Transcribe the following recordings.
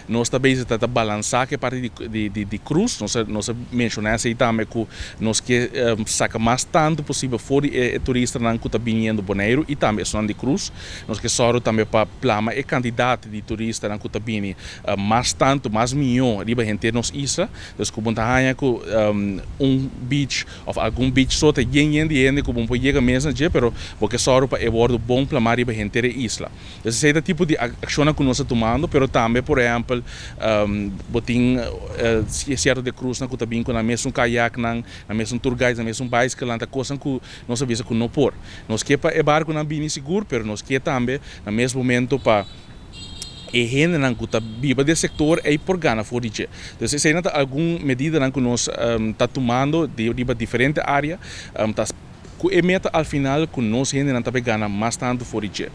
Nos ta bezig ta balansá ku e parti di cruise. Nos a menshoná esei tambe ku nos ke saka mas tantu posibel for di e turistanan ku ta biniendo Boneiru i tambe esnan di cruise. Nos ke sòru tambe pa plama e kantidat di turistanan ku ta bini mas tantu, mas mihó riba henter nos isla. Dus ku bo ta haña ku un beach òf algun beach so ta yen yen di hende ku bo por yega mes na dje, pero bo ke sòru pa e wòrdu bon plamá riba henter e isla. Dus esei ta tipo di akshonnan ku nos ta tumando, pero tambe, por ehèmpel, bo tin sierto di cruisenan ku ta bin ku nan mesun kayaknan, nan mesun tour guides, nan mesun bicyclenan, ta kosnan ku nos a bisa ku no por. Nos ke pa e barkunan bini sigur, pero nos ke tambe na mes momento pa e hendenan ku ta biba den sektor ei por gana for di dje. Dus eseinan ta algun medidanan ku nos ta tumando riba diferente área, ta ku e meta al final ku nos hendenan ta bay gana mas tantu for di dje.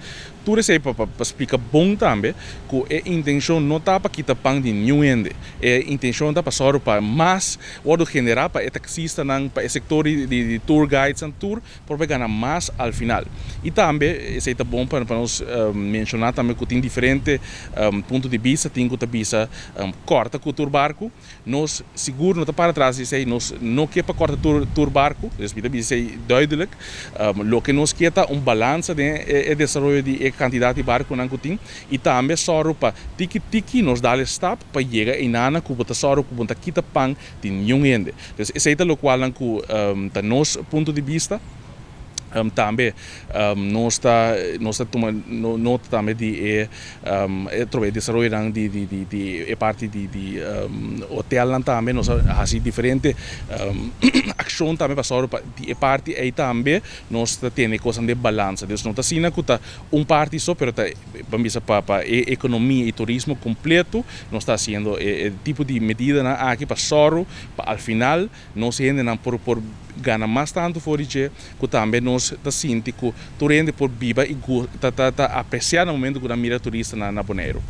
Tur esei pa splika bon tambe ku e intenshon no ta pa kita pan di niun hende. E intenshon ta pa sòru pa mas wòrdu generá pa e taksistanan, pa e sektor di tour guidesnan, tur por bay gana mas al final. I tambe esei ta bon pa nos menshoná tambe ku tin diferente punto di bista, tin ku ta bisa kòrta ku tur barku. Nos sigur no ta para tras di esei, nos no ke pa kòrta tur barku, dus mi ta bisa esei duidelijk. Loke nos ke ta un balansa den e desaroyo di e kantidat di barkunan ku tin i tambe sòru pa tiki tiki nos dal e stap pa yega einanan ku bo ta sòru ku bo ta kita pan di niun hende. Dus esei ta lokualnan ku ta nos punto di bista. Tambe nos ta tuma nota tambe di e trobe e desaroyonan di e parti di hotelnan tambe. Nos a hasi diferente akshon tambe pa sòru pa di e parti ei tambe nos ta tene kosnan den balansa. Dus no ta asina ku ta un parti so, pero ta ban bisa pa e ekonomia i turismo kompleto nos ta hasiendo e tipo di medidanan aki pa sòru pa al final nos hendenan por gana mas tantu for di dje, ku tambe nos ta sinti ku tur hende por biba i ta apresiá na momento ku nan mira turista na Boneiru.